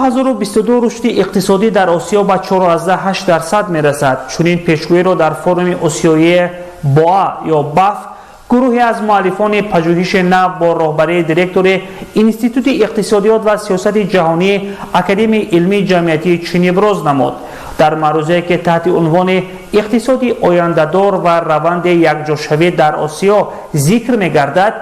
2022 рушди иқтисодӣ дар Осиё ба 4,8% мерасад. Чунин пешгӯиро дар форуми осиёии БОА ё БАФ гурӯҳе аз муаллифони пажӯҳиши нав бо роҳбарии директори Институти иқтисодиёт ва сиёсати ҷаҳонии Академияи илмии ҷамъиятии Чин иброз намуд. Дар маърузае, ки таҳти унвони «Иқтисоди ояндадор ва раванди якҷошавӣ дар Осиё» зикр мегардад,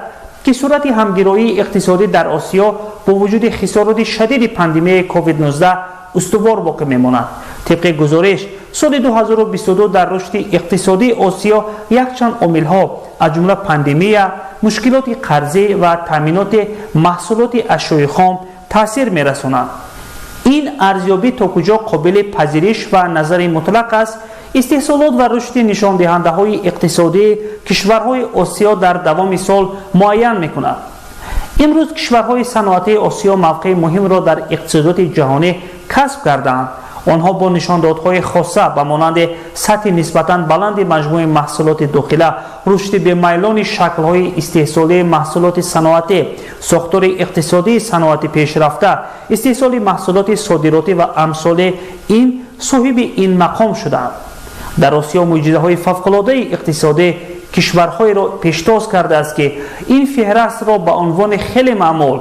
ки суръати ҳамгироии иқтисодӣ дар Осиё бо вуҷуди хисороти шадиди пандемияи COVID-19 устувор боқӣ мемонад. Тибқи гузориш, соли 2022 дар рушди иқтисодии Осиё якчанд омилҳо, аз ҷумла пандемия, мушкилоти қарзӣ ва таъминоти маҳсулоти ашёи хом таъсир мерасонанд. Ин арзёбӣ то куҷо қобили пазириш ва назари мутлақ аст, истеҳсолот ва рушди нишондиҳандаҳои иқтисодии кишварҳои Осиё дар давоми сол муайян мекунад. Имрӯз кишварҳои саноатии Осиё мавқеи муҳимро дар иқтисодиёти ҷаҳонӣ касб кардаанд. Онҳо бо нишондодҳои хоса, ба монанди сатҳи нисбатан баланди маҷмӯи маҳсулоти дохила, рушди бемайлони шаклҳои истеҳсолии маҳсулоти саноатӣ, сохтори иқтисодии саноати пешрафта, истеҳсоли маҳсулоти содиротӣ ва амсоли ин соҳиби ин мақом шуданд. Дар Осиё мӯъҷизаҳои фавқулодаи иқтисодӣ кишварҳоеро пештоз кардааст, ки ин феҳрастро ба унвони хеле маъмул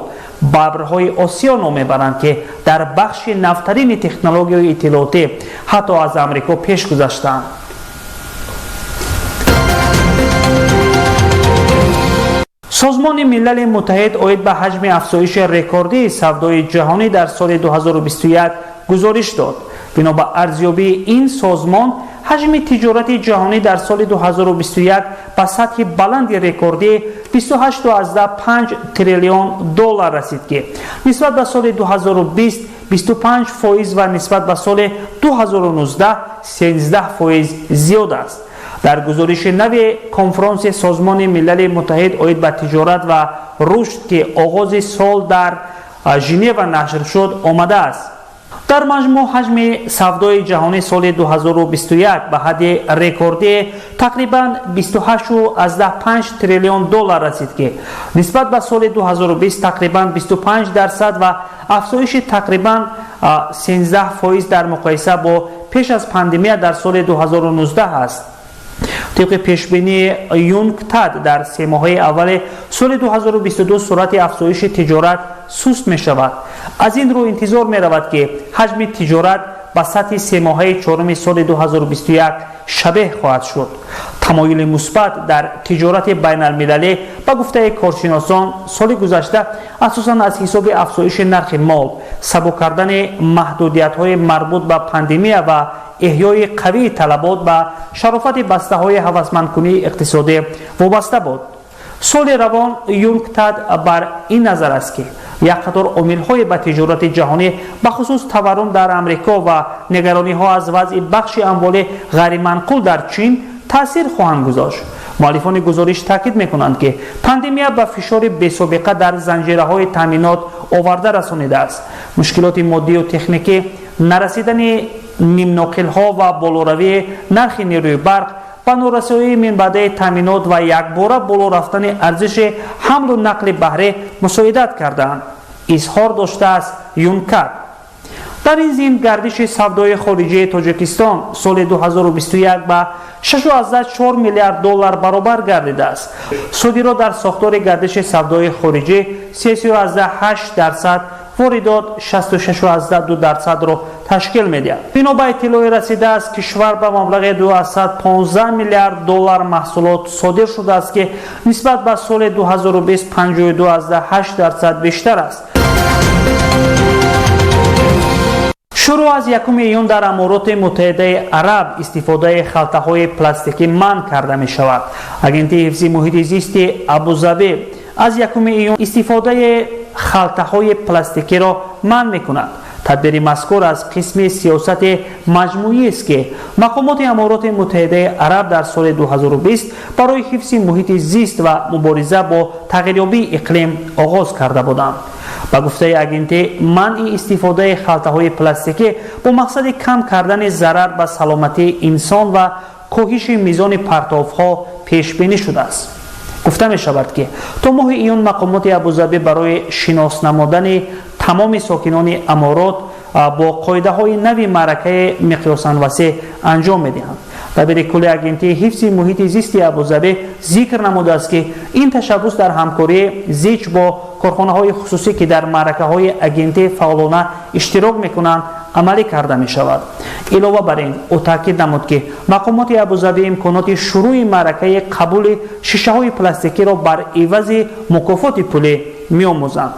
бабрҳои Осиё ном мебаранд, ки дар бахши навтарини технологияи иттилоотӣ ҳатто аз Амрико пеш гузаштанд. Созмони Милали Муттаҳид оид ба ҳаҷми афзоиши рекордии савдои ҷаҳонӣ дар соли 2021 гузориш дод. Бино ба арзёбии ин созмон, ҳаҷми тиҷорати ҷаҳонӣ дар соли 2021 ба сатҳи баланди рекордии 28,5 триллион доллар расид, ки нисбат ба соли 2020 25% ва нисбат ба соли 2019 13% зиёд аст. Дар гузориши нави конфронси Созмони Милали Муттаҳид оид ба тиҷорат ва рушд, ки оғози сол дар Женева нашр шуд, омадааст: дар маҷмӯъ ҳаҷми савдои ҷаҳонӣ соли 2021 ба ҳадди рекордӣ тақрибан 28,5 триллион доллар расид, ки нисбат ба соли 2020 тақрибан 25% ва афзоиши тақрибан 13% дар муқоиса бо пеш аз пандемия дар соли 2019 аст. Тибқи пешбинии ЮНКТАД, дар семоҳаи аввали соли 2022 суръати афзоиши тиҷорат суст мешавад. Аз ин рӯ интизор меравад, ки ҳаҷми тиҷорат ба сатҳи семоҳаи чоруми соли 2021 шабеҳ хоҳад шуд. Тамоюли мусбат дар тиҷорати байналмилалӣ, ба гуфтаи коршиносон, соли гузашта асосан аз ҳисоби афзоиши нархи мол, сабук кардани маҳдудиятҳои марбут ба пандемия ва эҳёи қавии талабот ба шарофати бастаҳои ҳавасмандкунии иқтисодӣ вобаста буд. Соли равон ЮНКТАД бар ин назар аст, ки як қатор омилҳое ба тиҷорати ҷаҳонӣ, бахусус таваррум дар Амрико ва нигарониҳо аз вазъи бахши амволи ғайриманқул дар Чин, таъсир хоҳанд гузошт. Муаллифони гузориш таъкид мекунанд, ки пандемия ба фишори бесобиқа дар занҷираҳои таъминот оварда расонидааст. Мушкилоти моддию техникӣ, нарасидани нимноқилҳо ва болоравии нархи нерӯи барқ ба норасоии минбаъдаи таъминот ва якбора боло рафтани арзиши ҳамлу нақли баҳрӣ мусоидат кардаанд, изҳор доштааст ЮНКТАД. Дар ин зин гардиши савдои хориҷии Тоҷикистон соли 2021 ба 6,4 миллиард доллар баробар гардидааст. Содирот дар сохтори гардиши савдои хориҷӣ 3,8%, воридот 66,2%-ро ташкил медиҳад. Бино ба иттилои расида аз кишвар, ба маблағи 215 миллиард доллар маҳсулот содир шудааст, ки нисбат ба соли 2020 52,8% бештар аст. Шурӯъ аз 1 июн дар Амороти Муттаҳидаи Араб истифодаи халтаҳои пластикӣ манъ карда мешавад. Агентии ҳифзи муҳити зисти Абузабӣ аз 1 июн истифодаи халтаҳои пластикиро манъ мекунад. Тадбири мазкур аз қисми сиёсати маҷмӯиест, ки мақомоти Амороти Муттаҳидаи Араб дар соли 2020 барои ҳифзи муҳити зист ва мубориза бо тағйирёбии иқлим оғоз карда буданд. Ба гуфтаи агентӣ, манъи истифодаи халтаҳои пластикӣ бо мақсади кам кардани зарар ба саломатии инсон ва коҳиши мизони партовҳо пешбинӣ шудааст. Гуфта мешавад, ки то моҳи июн мақомоти Абузабӣ барои шинос намудани тамоми сокинони Аморот Бо қоидаҳои нави маъракаи миқёсан васеъ анҷом медиҳанд. Дабири кулли Агентии ҳифзи муҳити зисти Абузабӣ зикр намудааст, ки ин ташаббус дар ҳамкории зич бо корхонаҳои хусусӣ, ки дар маъракаҳои агентӣ фаъолона иштирок мекунанд, амалӣ карда мешавад. Илова бар ин, ӯ таъкид намуд, ки мақомоти Абузабӣ имконоти шурӯъи маъракаи қабули шишаҳои пластикиро бар ивази мукофоти пулӣ меомӯзанд.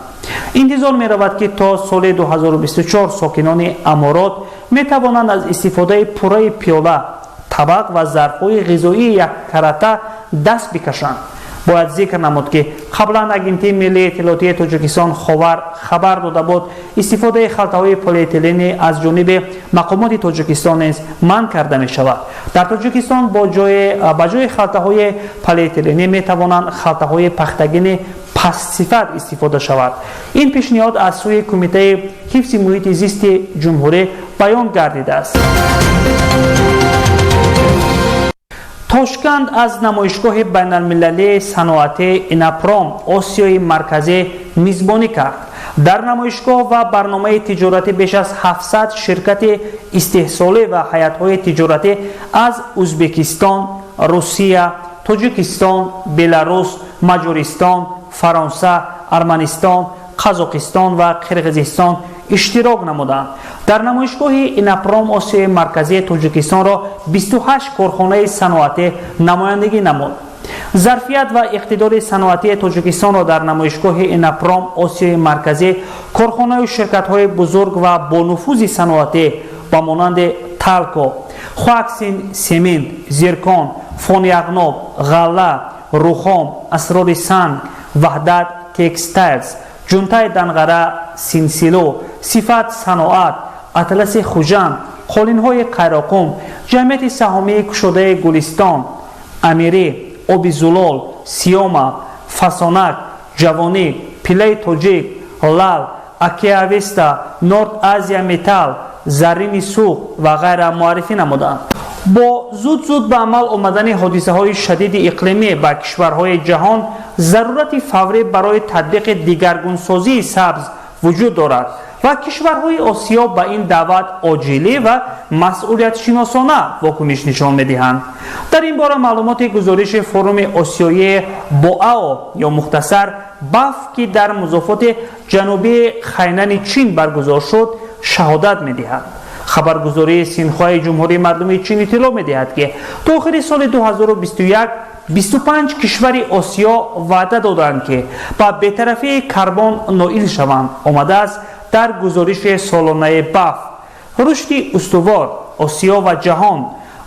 Интизор меравад, ки то соли 2024 сокинони Аморот метавонанд аз истифодаи пурраи пиёла, табақ ва зарфҳои ғизоии яккарата даст бикашанд. Бояд зикр намуд, ки қаблан Агентии миллии иттилоотии Тоҷикистон «Ховар» хабар дода буд, истифодаи халтаҳои полиэтиленӣ аз ҷониби мақомоти Тоҷикистон низ манъ карда мешавад. Дар Тоҷикистон ба ҷои халтаҳои полиэтиленӣ метавонанд халтаҳои пахтагини пастсифат истифода шавад. Ин пешниҳод аз сӯи Кумитаи ҳифзи муҳити зисти ҷумҳурӣ баён гардидааст. Тошканд аз намоишгоҳи байналмилалии саноатии «Иннопром» Осиёи Марказӣ мизбонӣ кард. Дар намоишгоҳ ва барномаи тиҷоратӣ беш аз 700 ширкати истеҳсолӣ ва ҳайатҳои тиҷоратӣ аз Ӯзбекистон, Русия, Тоҷикистон, Беларус, Маҷористон, Фаронса, Арманистон, Қазоқистон ва Қирғизистон иштирок намуданд. Дар намоишгоҳи «Иннопром» Осиёи Марказии Тоҷикистонро 28 корхонаи саноатӣ намояндагӣ намуд. Зарфият ва иқтидори саноатии Тоҷикистонро дар намоишгоҳи «Иннопром» Осиёи Марказӣ корхонаю ширкатҳои бузург ва бонуфузи саноатӣ ба монанди «Талко», «Хуаксин Семент», «Зиркон», «Фон Яғноб», «Ғалла», «Рухом», «Асрори Санг», «Ваҳдат Текстайлс», «Ҷунтаи Данғара», «Синсило», «Сифат Саноат», «Атласи Хуҷанд», «Қолинҳои Қайроқум», Ҷамъияти саҳомии кушодаи «Гулистон», «Амирӣ», «Оби Зулол», «Сиёма», «Фасонак», «Ҷавонӣ», «Пилаи Тоҷик», «Лал», «Акеавеста», «Норд Азия Металл», «Заррини Суғд» ва ғайра муаррифӣ намуданд. Бо зуд-зуд ба амал омадани ҳодисаҳои шадиди иқлимӣ ба кишварҳои ҷаҳон зарурати фаврӣ барои татбиқи дигаргунсозии сабз вуҷуд дорад ва кишварҳои Осиё ба ин даъват оҷилӣ ва масъулиятшиносона вокуниш нишон медиҳанд. Дар ин бора маълумоти гузориши форуми осиёии БОАО ё мухтасар БАФ, ки дар музофоти ҷанубии Хайнани Чин баргузор шуд, шаҳодат медиҳад. Хабаргузории Синхуаи Ҷумҳурии Мардумии Чин иттилоъ медиҳад, ки то охири соли 2021 25 кишвари Осиё ваъда доданд, ки ба бетарафии карбон ноил шаванд, омадааст дар гузориши солонаи БАФ. Рушди устувор: Осиё ва ҷаҳон.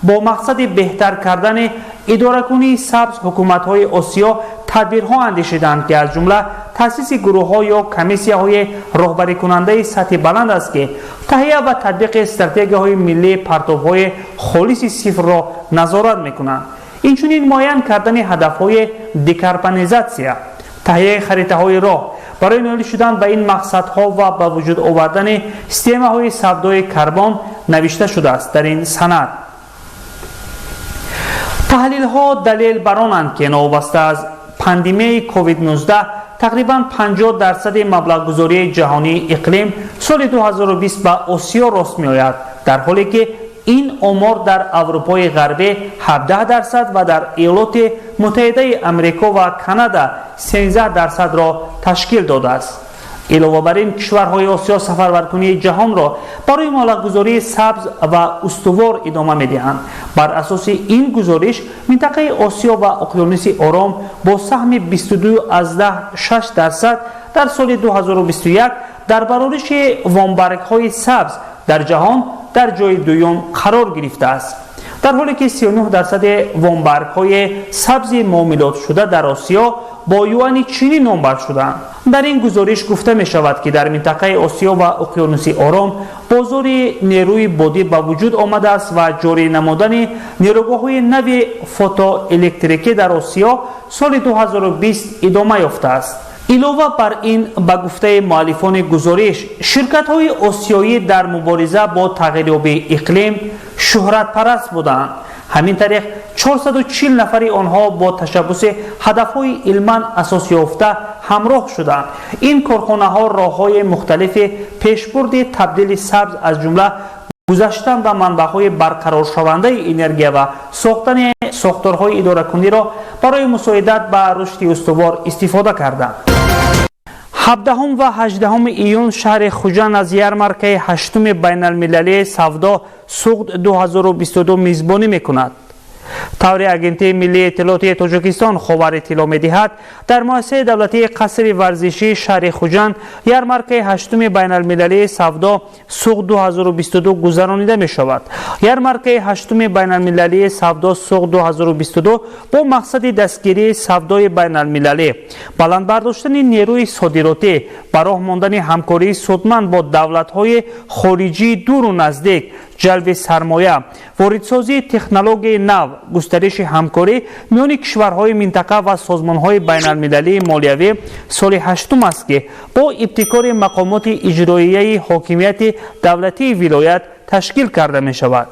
Бо мақсади беҳтар кардани идоракунии сабз ҳукуматҳои Осиё тадбирҳо андешиданд, ки аз ҷумла таъсиси гурӯҳҳо ё комиссияҳои роҳбарикунандаи сатҳи баланд аст, ки таҳия ва татбиқи стратегияҳои миллии партовҳои холиси сифрро назорат мекунанд, инчунин муайян кардани ҳадафҳои декарбонизатсия, таҳияи харитаҳои роҳ барои ноил шудан ба ин мақсадҳо ва ба вуҷуд овардани системаҳои савдои карбон навишта шудааст дар ин санад. Таҳлилҳо далел бар онанд, ки новобаста аз пандемияи COVID-19 тақрибан 50 дарсади маблағгузории ҷаҳонии иқлим соли 2020 ба Осиё рост меояд, дар ҳоле ки ин омор дар Аврупои Ғарбӣ 17% ва дар Иёлоти Муттаҳидаи Амрико ва Канада 13 дарсадро ташкил додааст. Илова бар ин, кишварҳои Осиё сафарбаркунии ҷаҳонро барои маблағгузории сабз ва устувор идома медиҳанд. Бар асоси ин гузориш, минтақаи Осиё ва Уқёнуси Ором бо саҳми 22,6% дар соли 2021 дар барориши вомбаргҳои сабз дар ҷаҳон дар ҷои дуюм қарор гирифтааст, дар ҳоле ки 39 дарсади вомбаргҳои сабзи муомилотшуда дар Осиё бо юани чинӣ номбар шуданд. Дар ин гузориш гуфта мешавад, ки дар минтақаи Осиё ва Уқёнуси Ором бозори нерӯи бодӣ ба вуҷуд омадааст ва ҷорӣ намудани нерӯгоҳҳои нави фотоэлектрикӣ дар Осиё соли 2020 идома ёфтааст. Илова бар ин, ба гуфтаи муаллифони гузориш, ширкатҳои осиёӣ дар мубориза бо тағйирёбии иқлим шӯҳратпараст буданд. Ҳамин тариқ, 440 нафари онҳо бо ташаббуси ҳадафҳои илман асосёфта ҳамроҳ шуданд. Ин корхонаҳо роҳҳои мухталифи пешбурди табдили сабз, аз ҷумла гузаштан ба манбаъҳои барқароршавандаи энергия ва сохтани сохторҳои идоракуниро барои мусоидат ба рушди устувор истифода карданд. 17 ва 18 июн шаҳри Хуҷанд аз ярмаркаи ҳаштуми байналмилалии савдо «Суғд 2022» мизбонӣ мекунад. Тавре Агентии миллии иттилоотии Тоҷикистон ховар иттилоъ медиҳад, дар муассисаи давлатии қасри варзишии шаҳри Хуҷанд ярмаркаи ҳаштуми байналмилалии савдо «Суғд 2022» гузаронида мешавад. Ярмаркаи ҳаштуми байналмилалии савдо «Суғд 2022» бо мақсади дастгирии савдои байналмилалӣ, баланд бардоштани нерӯи содиротӣ, ба роҳ мондани ҳамкории судманд бо давлатҳои хориҷии дуру наздик, ҷалби сармоя, воридсозии технологияи нав, густариши ҳамкорӣ миёни кишварҳои минтақа ва созмонҳои байналмилалии молиявӣ соли ҳаштум аст, ки бо ибтикори мақомоти иҷроияи ҳокимияти давлатии вилоят ташкил карда мешавад.